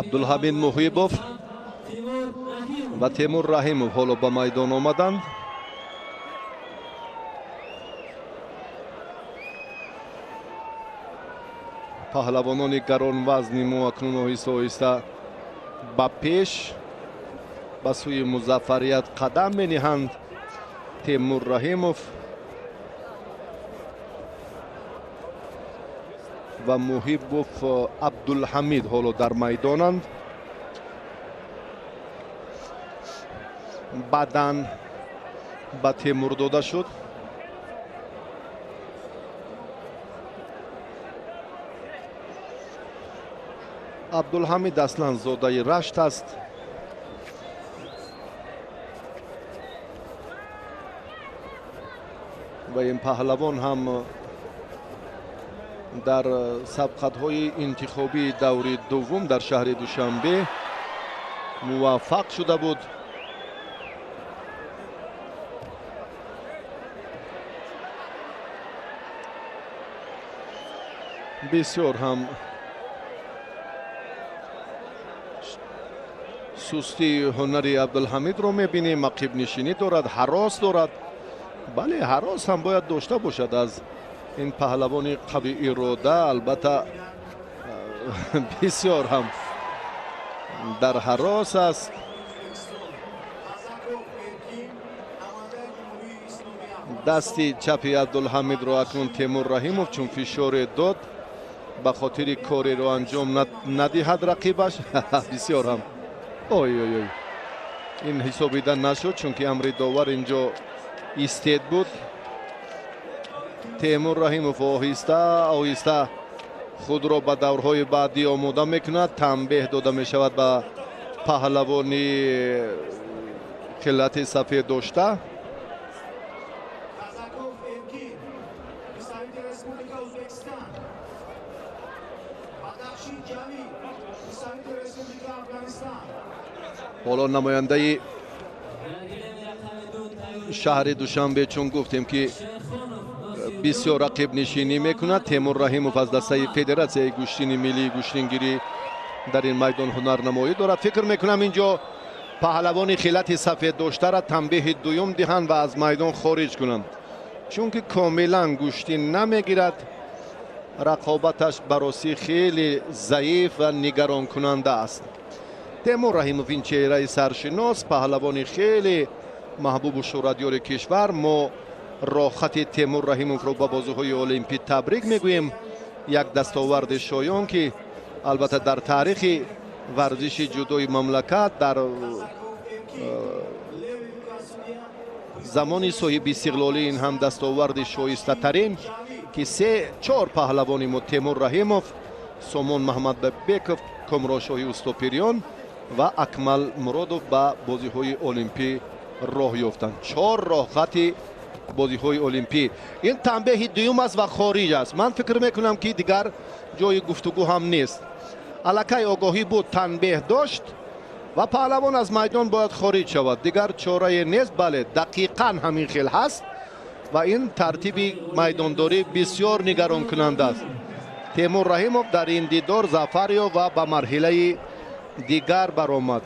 Абдулҳамид Муҳибов ва Темур Раҳимов ҳоло ба майдон омаданд. Паҳлавонони гаронвазни мо акнун оҳиста оҳиста ба пеш ба сӯи музаффарият қадам мениҳанд. Темур Раҳимов ва Муҳибов Абдулҳамид ҳоло дар майдонанд. Баъдан ба Темур дода шуд. Абдулҳамид аслан зодаи Рашт аст. Ва ин паҳлавон ҳам дар сабқатҳои интихобии даври дуввум дар шаҳри Душанбе муваффақ шуда буд. Бисёр ҳам сустии ҳунари Абдулҳамидро мебинем. Ақибнишинӣ дорад, ҳарос дорад. Бале, ҳарос ҳам бояд дошта бошад аз ин паҳлавони қави ирода. Албатта, бисёр ҳам дар ҳарос аст. Дасти чапи Абдулҳамидро акнун Темур Раҳимов чун фишоре дод ба хотири кореро анҷом надиҳад рақибаш. Бисёр ҳам ой ой ой, ин ҳисобида нашуд, чунки амри довар инҷо истед буд. Темур Раҳимов оҳиста оҳиста худро ба даврҳои баъдӣ омода мекунад. Танбеҳ дода мешавад ба паҳлавони хиллати сафед дошта. Ҳоло намояндаи шаҳри Душанбе, чун гуфтем ки бисёр рақибнишинӣ мекунад, Темур Раҳимов аз дастаи Федератсияи гӯштини миллии гӯштингирӣ дар ин майдон ҳунарнамоӣ дорад. Фикр мекунам инҷо паҳлавони хилати сафед доштара танбеҳи дуюм диҳанд ва аз майдон хориҷ кунанд, чунки комилан гӯштин намегирад. Рақобаташ баросӣ хеле заиф ва нигаронкунанда аст. Темур Раҳимов ин чеҳраи саршинос, паҳлавони хеле маҳбубу шӯҳратёри кишвар. Мо роҳхати Темур Раҳимовро ба бозиҳои олимпӣ табрик мегӯем. Як дастоварди шоён ки албатта дар таърихи варзиши ҷудои мамлакат дар замони соҳиби истиқлолӣ ин ҳам дастоварди шоистатарин ки 3-4 паҳлавони мо Темур Раҳимов, Сомон Маҳмадбеков, Комроншоҳи Устопириён ва Акмал Муродов ба бозиҳои олимпӣ роҳ ёфтанд. 4 роҳхати бозиҳои олимпӣ. Ин танбеҳи дуюм аст ва хориҷ аст. Ман фикр мекунам ки дигар ҷои гуфтугӯ ҳам нест. Аллакай огоҳӣ буд, танбеҳ дошт ва паҳлавон аз майдон бояд хориҷ шавад. Дигар чорае нест. Бале, дақиқан ҳамин хел ҳаст ва ин тартиби майдондорӣ бисёр нигаронкунанда аст. Темур Раҳимов дар ин дидор зафар ёфт ва ба марҳилаи дигар баромад.